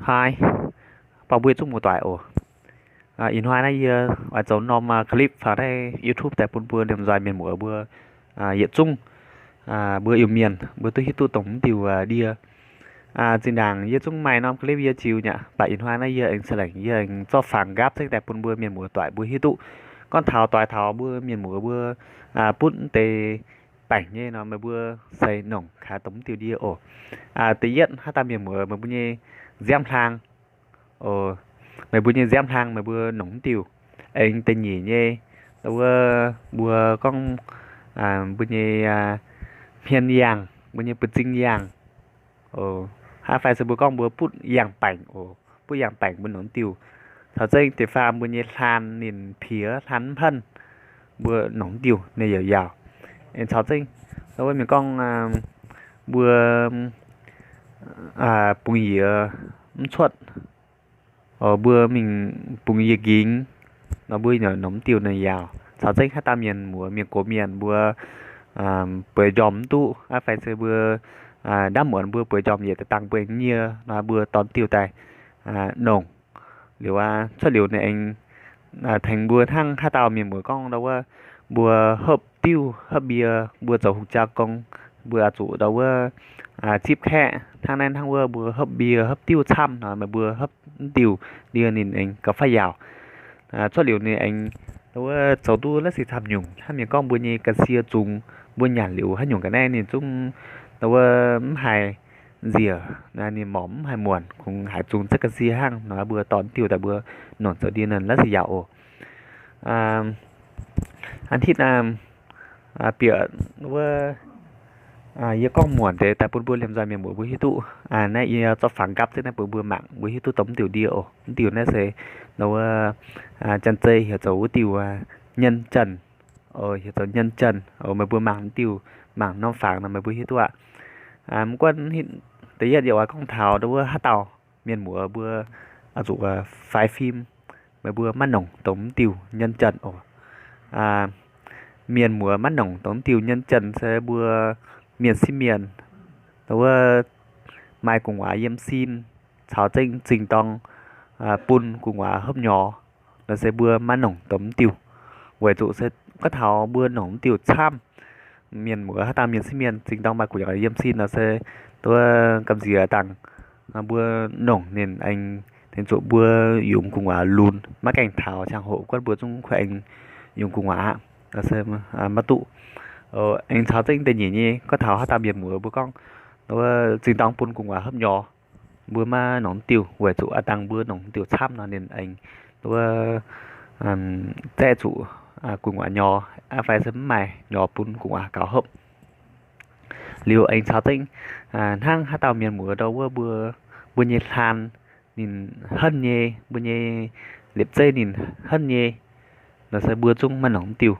Haih, baac mbuo yietc zungv muoz-doic oc. Ih hnoi naaiv yie oix zoux norm clip faaux naaiv YouTube daaih bun mbuo liemh nzoih mienh muoz mbuo yietc zungv, mbuo Iu-Mienh mbuo duqv hiuv duqv dongh mv diuh ndie. Zinh ndaangc yie zungv maaih norm clip yie ziux nyei, baac ih hnoi naaiv yie aengx ceix lengc yie aengx zorqv fangx nqaapv zengv daaih bun mbuo mienh muoz-doic mbuo hiuv duqv. Gorngv taux doix taux mbuo mienh muoz mbuo butv deix baengc nyei nor, meih mbuo se nongc kaaix dongh mv diuh ndie oc. Da'yietv haaix dauh mienh muoz meih mbuo nyei nziaamv hlang, meih mbuo nyei nziaamv hlang meih mbuo nongc mv diuh. Aengx da'nyeic nyei, wuov mbuo gorngv mbuo nyei hmien yangh, mbuo nyei buoz-zing yangh, aa fai se mbuo gorngv mbuo butv yangh baengc oc, butv yangh baengc mbuo nongc mv diuh. Caux zengv da'faam mbuo nyei hlaan ninh piex hlaan mv henv, mbuo nongc mv diuh ninh yaac yaauc. Aengx caux zengv wuov mienh gorngv mbuo bungx yie mv cuotv, mbuo mingh bungx yie nqingx nor mbuo nongc mv diuh ninh yaauc. Caux zengv haaix dauh mienh muoz mienh gox mienh mbuo bueix njormh mv duqv, aa fai se mbuo ndaamv muonz mbuo bueix njormh yietc deix dangh mbuo aengx nyie nor mbuo dorh mv diuh daaih nongc. Liuz aqv, cuotv liuz ninh aengx tengx mbuo hnangv haaix dauh mienh muoz gorngv ndau wuov mbuo hopv diuv hopv mbie, mbuo zoux hungh jaa gong, mbuo oix zuqc ndau wuov zipv kaeqv hnangv naaiv hnangv wuov, mbuo hopv mbie hopv diuv camv nor meih mbuo hopv mv diuh ndie ninh aengx gauh faix yaauc. Cuotv liuz ninh aengx ndau wuov zoux duqv la'sic camv nyungc hnangv mienh gorngv mbuo nyei ga'sie zungx, mbuo nyanc liuz haaix nyungc ga'naaiv ninh zungv ndau wuov mv haiz nziec, ninh morc mv haiz muonc, kungx haiz zungx zaqv ga'sie hnangv nor mbuo dorh mv diuh daaih mbuo nongc zoux ndie ninh la'sic yaauc oc. An hitv bieqc wuov yie gorngv muonc deix daaih bun mbuo liemh nzoih mienh muoz mbuo hiuv duqv. Naaiv yie zorqv fangx nqaapv zengv naaiv bun mbuo mangc mbuo hiuv duqv dongh mv diuh ndie oc. Mv diuh naaiv se ndau wuov janx-zei heuc zoux wuov diuh nhân dân, heuc zoux nhân dân. Meih mbuo mangc mv diuh, mangc norm fangx nor meih mbuo hiuv duqv aqv. Mv gunv da'yietv yie oix gorngv taux ndau wuov haaix dauh mienh muoz mbuo oix zuqc faix fim, meih mbuo maiv nongc dongh mv diuh nhân dân oc. Mienh muoz maiv nongc dongh mv diuh nhân dân se mbuo mienh sieqv mienh, ndau wuov maaih gu'nguaaz yiem sin, caux zengv zingh dorng bun gu'nguaaz hopv nyorx, nor se mbuo maiv nongc dongh mv diuh. Weic zuqc se gorngv taux mbuo nongc mv diuh camv, mienh muoz haaix dauh mienh sieqv mienh zingh dorng maaih gu'nguaaz yiem sin nor se ndau wuov gamh nziex dangh mbuo nongc ninh aengx tengx zuqc mbuo yungz gu'nguaaz lunx maiv gaengh taux ziangh hoc guonv mbuo zungv kuh aengx yungz gu'nguaaz aqv, maiv duqv. Aengx caux zengv da'nyeic nyei gorngv taux haaix dauh mienh muoz mbuo gorngv ndau wuov zingh dorng bun gu'nguaaz hopv nyorx, mbuo maiv nongc mv diuh weic zuqc aa dangh mbuo nongc mv diuh camv nor ninh aengx ndau wuov zaeqv zuqc gu'nguaaz nyorx, aa fai se mv maaih nyorx bun gu'nguaaz gaux hopv. Liuz aengx caux zengv hnangv haaix dauh mienh muoz ndau wuov mbuo, mbuo nyei hlaan ninh henv nyei, mbuo nyei liepc zeiv ninh henv nyei, nor se mbuo zungv maiv nongc mv diuh.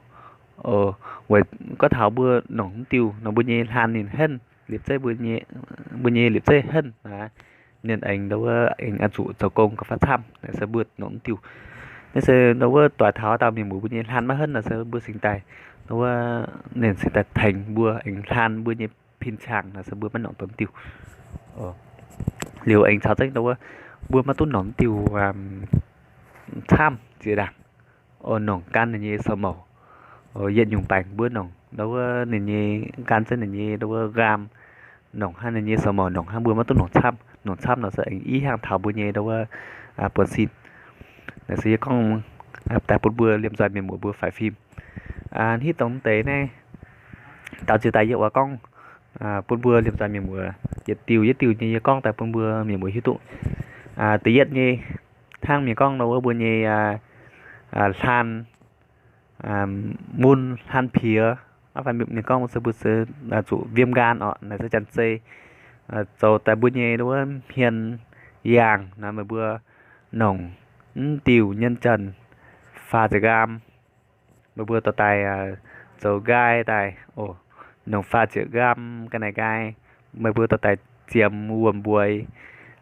Weic gorngv taux mbuo nongc mv diuh nor mbuo nyei hlaan ninh henv, liepc zeiv, mbuo nyei liepc zeiv henv aqv, ninh aengx ndau wuov aengx oix zuqc zoux gong gauh faaux camv, naaiv se mbuo nongc mv diuh. Naaiv se ndau wuov doix taux haaix dauh mienh muoz mbuo nyei hlaan maiv henv nor se mbuo cingx daaih ndau wuov ninh cingx daaih tengx mbuo aengx hlaan mbuo nyei pin-cang nor se mbuo maiv nongc dongh mv diuh. Liuz aengx caux zengv ndau wuov mbuo maiv duqv nongc mv diuh camv ziex ndaangc. Nongc gan ninh nyei sou mouc. Yietc nyungc baengc mbuo nongc ndau wuov ninh nyei gan zengv ninh nyei ndau wuov nqaam, nongc hnangv ninh nyei sou mouc, nongc hnangv mbuo maiv duqv nongc camv. Nongc camv nor se aengx i hnyangx taux mbuo nyei ndau wuov buonv-sin. Naaiv se yie gorngv daaih bun mbuo liemh nzoih mienh muoz mbuo faix fim. Hitv dongh deix naaiv, daux jiex daaih yie oix gorngv bun mbuo liemh nzoih mienh muoz yietc diuh yietc diuh nyei yie gorngv daaih bun mbuo mienh muoz hiuv duqv. Da'yietv nyei, hnangv mienh gorngv ndau wuov mbuo nyei hlaan mun hlaan piex, aa fai mienh gorngv se mbuo se zuqc viêm gan orqc, naaiv se janx-zei zoux daaih mbuo nyei ndau wuov hmien yaangh nor meih mbuo nongc mv diuh nhân dân faah ziepc nqaam. Meih mbuo dorh daaih zoux nqaai daaih oc, nongc faah ziepc nqaam ga'naaiv nqaai, meih mbuo dorh daaih ziemx wuom-mbueix,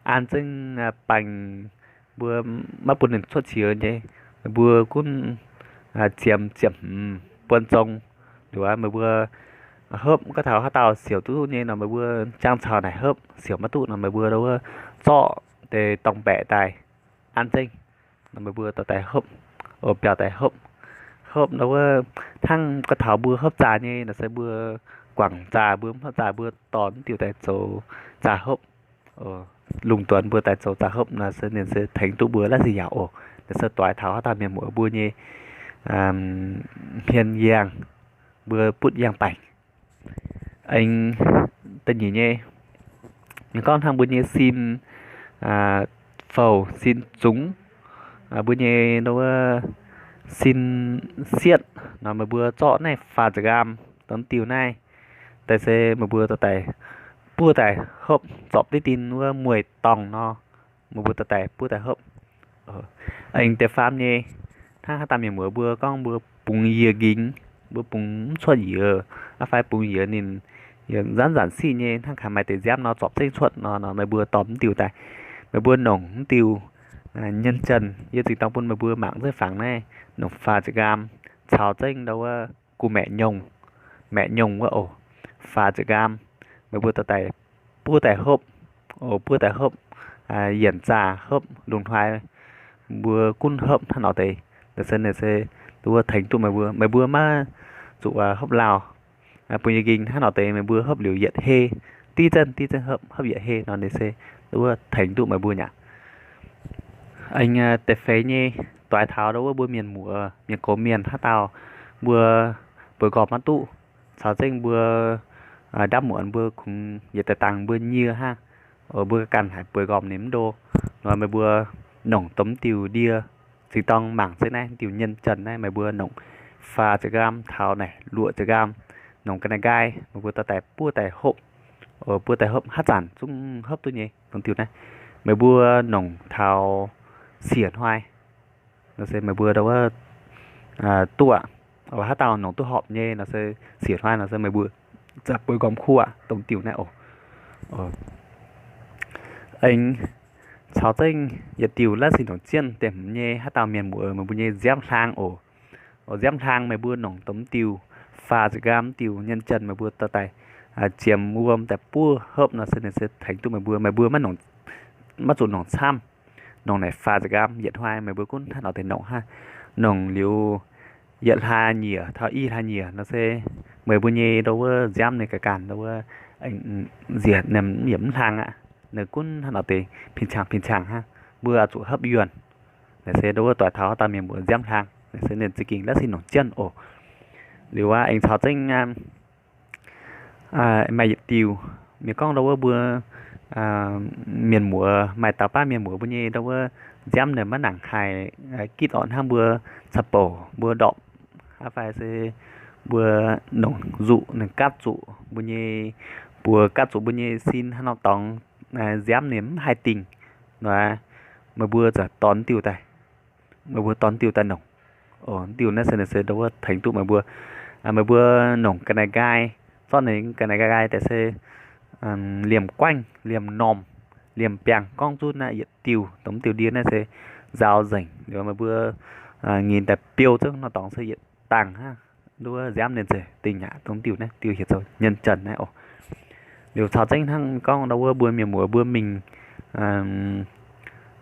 an zengv baengh mbuo maiv bun ninh cuotv qiex nyei, meih mbuo gunv ziemx ziepc hmz buonv zong. Liuz meih mbuo hopv gorngv taux haaix dauh siouc duqv duqv nyei nor meih mbuo jangx caux naaic hopv, siouc maiv duqv nor meih mbuo ndau wuov zorqv deix dorngx mbaeqc daaih an zengv. Nor meih mbuo dorh daaih hopv, o, biaux daaih hopv. Hopv nor wuov hnangv gorqv taux mbuo hopv zaah nyei nor se mbuo guangc zaah, mbuo mv hopv zaah mbuo dorh mv diuh daaih zoux zaah hopv. Lungh duonx mbuo daaih zoux zaah hopv nor se ninh se tengx duqv mbuo la'sic yaauc oc. Nor se doix taux haaix dauh mienh muoz mbuo nyei hmien yangh, mbuo butv yangh baengc. Aengx da'nyeic nyei, mienh gorngv hnangv mbuo nyei sin fouc sin zungx, mbuo nyei wuov sin sietv nor meih mbuo zorqv naaiv faah ziepc nqaam dongh diuh naaiv daaih se meih mbuo dorh daaih buov daaih hopv, zorpc diqv dien wuov mueiz dorngh nor meih mbuo dorh daaih buov daaih hopv. Aengx da'faam nyei, hnangv haaix dauh mienh muoz mbuo gorngv mbuo bungx yiez nqingx, mbuo bungx mv cuotv yiez, aqv fai bungx yiez ninh nzanc nzanc siqv nyei, hnangv kaaix maaih deix nziaamv nor zorpc zengv cuotv nor, nor meih mbuo dorh mv diuh daaih, meih mbuo nongc mv diuh nyei jienh, yie zingh dorng bun meih mbuo mangc zeiv fangx naaiv, nongc faah ziepc nqaam caux zengv ndau wuov gu'maeqc nyongh, maeqc nyongh wuov oc, faah ziepc nqaam, meih mbuo dorh daaih buov daaih hopv, buov daaih hopv, yienc zaah hopv, lungh hnoi mbuo gunv hopv hnangv nor deix. Nor se, nor se wuov tengx duqv meih mbuo, meih mbuo maiv zuqc hopv lauh. Bungx yiez nqingx hnangv nor deix meih mbuo hopv liuz yietc hei, diqv zengv diqv zengv hopv, hopv yietc hei nor ninh se wuov tengx duqv meih mbuo nyei aqv. Aengx da'feix nyei, doix taux ndau wuov mbuo mienh muoz, mienh gox mienh haaix dauh mbuo bueix nqormh maiv duqv, caux zengv mbuo ndamv muonz mbuo kungx yietc daaih dangx mbuo nyie hnangv, mbuo ganh haiz bueix nqormh ninh mv ndo, nor meih mbuo nongc dongh mv diuh ndie, zingh dorng mangc zeiv naaiv diuh nyei jienh naaiv, meih mbuo nongc faah ziepc nqaam taux naaic luoqc ziepc nqaam, nongc ga'naaiv nqaai, meih mbuo dorh daaih buov daaih hopv, buov daaih hopv haaix zanc zungv hopv duqv nyei dongh diuh naaiv. Meih mbuo nongc taux siec hnoi nor se meih mbuo ndau wuov duqv, haaix dauh nongc duqv horpc nyei nor se siec hnoi nor se meih mbuo zaqc bueix nqormh kuv aqv dongh diuh naaiv oc. Aengx caux zengv yietc diuh la'sic nongc jienv deix hmz nyei haaix dauh mienh muoz meih mbuo nyei nziaamv hlang oc. Nziaamv hlang meih mbuo nongc dongh mv diuh faah ziepc nqaam mv diuh nyei jienh meih mbuo dorh daaih ziemx wuom daaih buov hopv nor se ninh se tengx duqv meih mbuo. Meih mbuo maiv nongc, maiv zuqc nongc camv. Nongc naaic faah ziepc nqaam yietc hnoi meih mbuo gunv hnangv nor deix nongc hnangv. Nongc liuz yietc hlaax nyieqc taux i hlaax nyieqc nor se meih mbuo nyei ndau wuov nziaamv ninh ga'ganh ndau wuov nziec ninh yaac mv hlang aqv. Ninh gunv hnangv nor deix pin cang pin cang hnangv. Mbuo zuqc hopv yuonh. Naaic se ndau wuov doix taux haaix dauh mienh muoz nziaamv hlang, naaic se ninh za'gengh la'sic nongc jienv oc. Liuz aqv, aengx caux zengv maaih yietc diuh, mienh gorngv ndau wuov mbuo mienh muoz maaih dauh baav mienh muoz mbuo nyei ndau wuov nziaamv ninh maiv nangc haih gitv orqc, hnangv mbuo caux bouc mbuo ndorpc, aqv fai se mbuo nongc nzuqc ninh gatv zuqc mbuo nyei, mbuo gatv zuqc mbuo nyei sin hnangv nor dorngx, nziaamv ninh mv haih dingh. Nor meih mbuo zaqc dorh diuh daaih, meih mbuo dorh diuh daaih nongc. Diuh naaiv se ninh se ndau wuov tengx duqv meih mbuo. Meih mbuo nongc ga'naaiv nqaai, zorqv ninh ga'naaiv nqaai daaih se liemh guaengv, liemh normh, liemh biangh gorngv zunv naaiv yietc diuh, dongh diuh ndie naaiv se nzaaux nzengc liuz meih mbuo nyinc daaih biou zungv nor dorngx se yietc dangh hnangv. Nduov nziaamv ninh zeiz dingh yaac dongh diuh naaiv, diuh heuc zoux nyei jienh naaiv oc. Liuz caux zengv hnangv gorngv ndau wuov mbuo mienh muoz mbuo mingh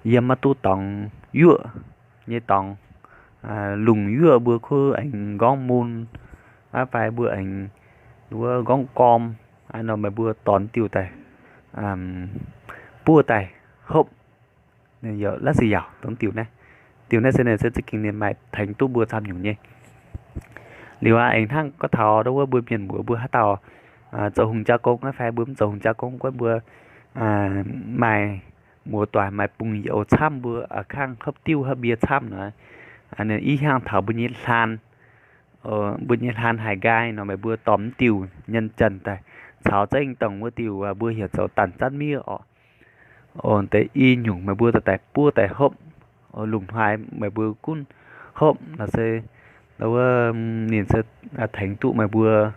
yiem maiv duqv dorngx yuoqv nyei dorngx, lungh yuoqv mbuo kuv aengx nqorngv mun, aqv fai mbuo aengx wuov nqorngv gorm, aqv nor meih mbuo dorh diuh daaih buov daaih hopv, ninh yaac la'sic yaauc dongh diuh naaiv. Diuh naaiv se ninh se za'gengh ninh maaih tengx duqv mbuo camv nyungc nyei. Liuz aqv, aengx hnangv gorngv taux ndau wuov mbuo mienh muoz mbuo haaix dauh zoux hungh jaa gong, aqv fai mbuo mv zoux hungh jaa gong, gorngv mbuo maaih muoz-doic maaih bungx-youz camv, mbuo a'kangv hopv diuv hopv mbie camv nor, ninh i hnyangx taux mbuo nyei hlaan, mbuo nyei hlaan haiz nqaai nor meih mbuo dorh diuh nyei jienh daaih caux zengv dongh wuov diuh mbuo heuc zoux danc zanv miev orqc. Deix i nyungc meih mbuo dorh daaih buov daaih hopv. Lungh hnoi meih mbuo gunv hopv nor se wuov ninh se tengx duqv meih mbuo,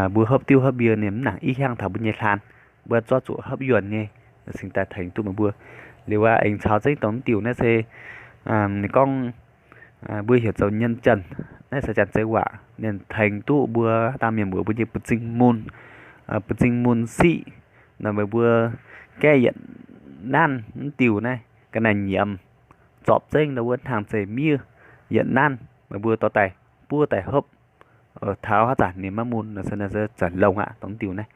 mbuo hopv diuv hopv mbie ninh mv nangc i hnyangx taux mbuo nyei hlaan, mbuo zorqv zuqc hopv yuonh nyei, cingx daaih tengx duqv meih mbuo. Liuz aqv, aengx caux zengv dongh diuh naaiv se ninh gorngv mbuo heuc zoux nyei jienh, naaiv se janx-zei waac, ninh tengx duqv mbuo haaix dauh mienh muoz mbuo nyei buoz-zingh mun, buoz-zingh mun siqv nor meih mbuo gaeqv yietc nanv mv diuh naaiv ga'naaiv nyiemz, zorpc zengv ndau wuov hnaangx zeiz miev, yietc nanv meih mbuo dorh daaih buov daaih hopv. Taux haaix zanc ninh maiv mun nor se, nor se zanc longx aqv dongh diuh naaiv.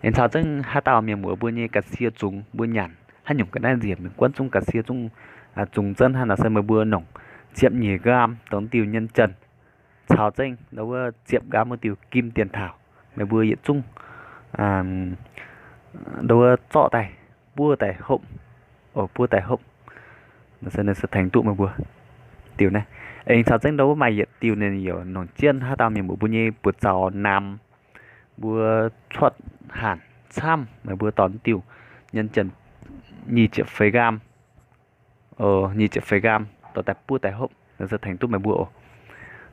Aengx caux zengv haaix dauh mienh muoz mbuo nyei ga'sie zungx mbuo nyanc haaix nyungc ga'naaiv nziemc mingh guonv zungv ga'sie zungv zungx zengv hnangv nor se meih mbuo nongc ziepc nyeic gram dongh diuh nyien jienh caux zengv ndau wuov ziepc gram wuov diuh gim dienx taux, meih mbuo yietc zungv ndau wuov zorqv daaih buov daaih hopv. Buov daaih hopv, se tengx duqv meih mbuo diuh naaiv. Aengx caux zengv ndau wuov maaih yietc diuh ninh yaac nongc jienv haaix dauh mienh muoz mbuo nyei buoz zaux namx, mbuo cuotv hanc camv, meih mbuo dorh diuh nyien jienh nyic ziepc feix gram, nyic ziepc feix gram dorh daaih buov daaih hopv, se tengx duqv meih mbuo oc.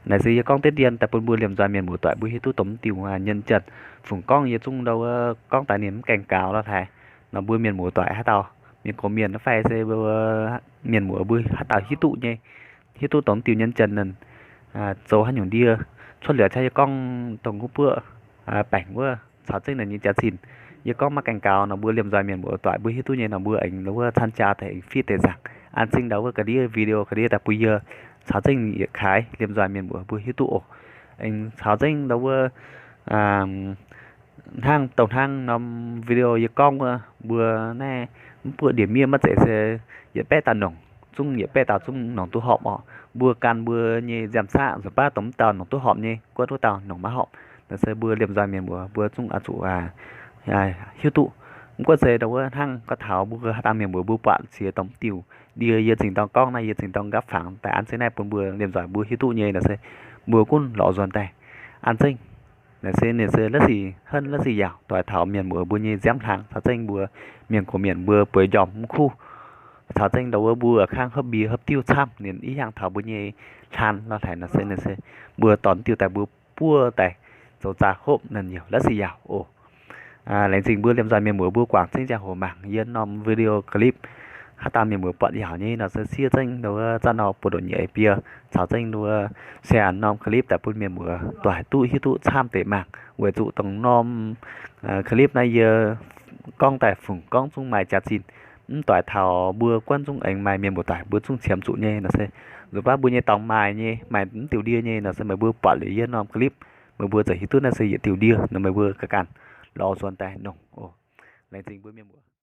Naaiv se yie gorngv diqv dien daaih bun mbuo liemh nzoih mienh muoz doic mbuo hiuv duqv dongh diuh nyien jienh. Fungc gorngv yie zungv ndau wuov gorngv daaih ninh mv gaengh gaux lorh haic nor, mbuo mienh muoz doic haaix dauh mienh gox mienh fai se mienh muoz mbuo haaix dauh hiuv duqv nyei, hiuv duqv dongh diuh nyien jienh ninh zoux haaix nyungc ndie, cuotv liuz aqv yie gorngv dongh guv buoqv baengc wuov caux zengv ninh nyei jaax-zinh. Yie gorngv maiv gaengh gaux nor, mbuo liemh nzoih mienh muoz doic mbuo hiuv duqv nyei nor, mbuo aengx ndau wuov caan jaa daaih aengx fitv deix nzaangc. An zengv ndau wuov ga'ndiev video ga'ndiev daaih bun yie caux zengv yietc kaaix liemh nzoih mienh muoz mbuo hiuv duqv oc. Aengx caux zengv ndau wuov hnangv dongh hnangv norm video yie gorngv wuov, mbuo naaiv mv buoqv ndie-miev maiv zeiz se yietc baeqv dauh nongc zungv yietc baeqv dauh zungv nongc duqv horpc orqc. Mbuo gan mbuo nyei nziaamv-saqv nzuonx baav dongh mv dauh nongc duqv horpc nyei, guonv wuov dauh nongc maiv horpc. Naaiv se mbuo liemh nzoih mienh muoz mbuo zungv oix zuqc hiuv duqv. Mv gunv se ndau wuov hnangv gorngv taux mbuo haaix dauh mienh muoz mbuo buatc ziex dongh diuh ndie yie zingh dorng gorngv naaiv, yie zingh dorng nqaapv fangx daaih an zengv naaiv bun mbuo liemh nzoih mbuo hiuv duqv nyei nor se mbuo gunv lorz nzuonx daaih an zengv. Naaiv se ninh se la'sic henv la'sic yaauc doix taux mienh muoz mbuo nyei nziaamv hlang caux zengv mbuo mienh gox mienh mbuo bueix njormh mv kuv caux zengv ndau wuov mbuo kangv hopv mbie hopv diuv camv, ninh i hiaangx taux mbuo nyei hlan lorh haic nor se ninh se mbuo dorh diuh daaih mbuo buov daaih zoux zaah hopv naaiv youc la'sic yaauc oc. Laengz zingh mbuo liemh nzoih mienh muoz mbuo guangc zengv ziangh hoc mangc yie norm video clip. Haaix dauh mienh muoz buatc yaauc nyei nor se siev zengv ndau wuov zanc nor buoz ndoqc nyeic bie caux zengv ndau wuov share norm clip daaih bun mienh muoz doix duqv hiuv duqv camv deix mangc. Weic zuqc dongh norm clip naaiv yie gorngv daaih fungc gorngv zungv maaih jaax-zinh, mv doix taux mbuo guonv zungv aengx maaih mienh muoz doic mbuo zungv qiemx zuqc nyei nor se nzuonx baav mbuo nyei dorngx maaih nyei, maaih mv diuh ndie nyei nor se meih mbuo buatc liuz yie norm clip meih mbuo ziouc hiuv duqv naaiv se yietc diuh ndie nor meih mbuo ganh ganh lorz nzuonx daaih nongc oc. Laengz zingh mbuo mienh muoz.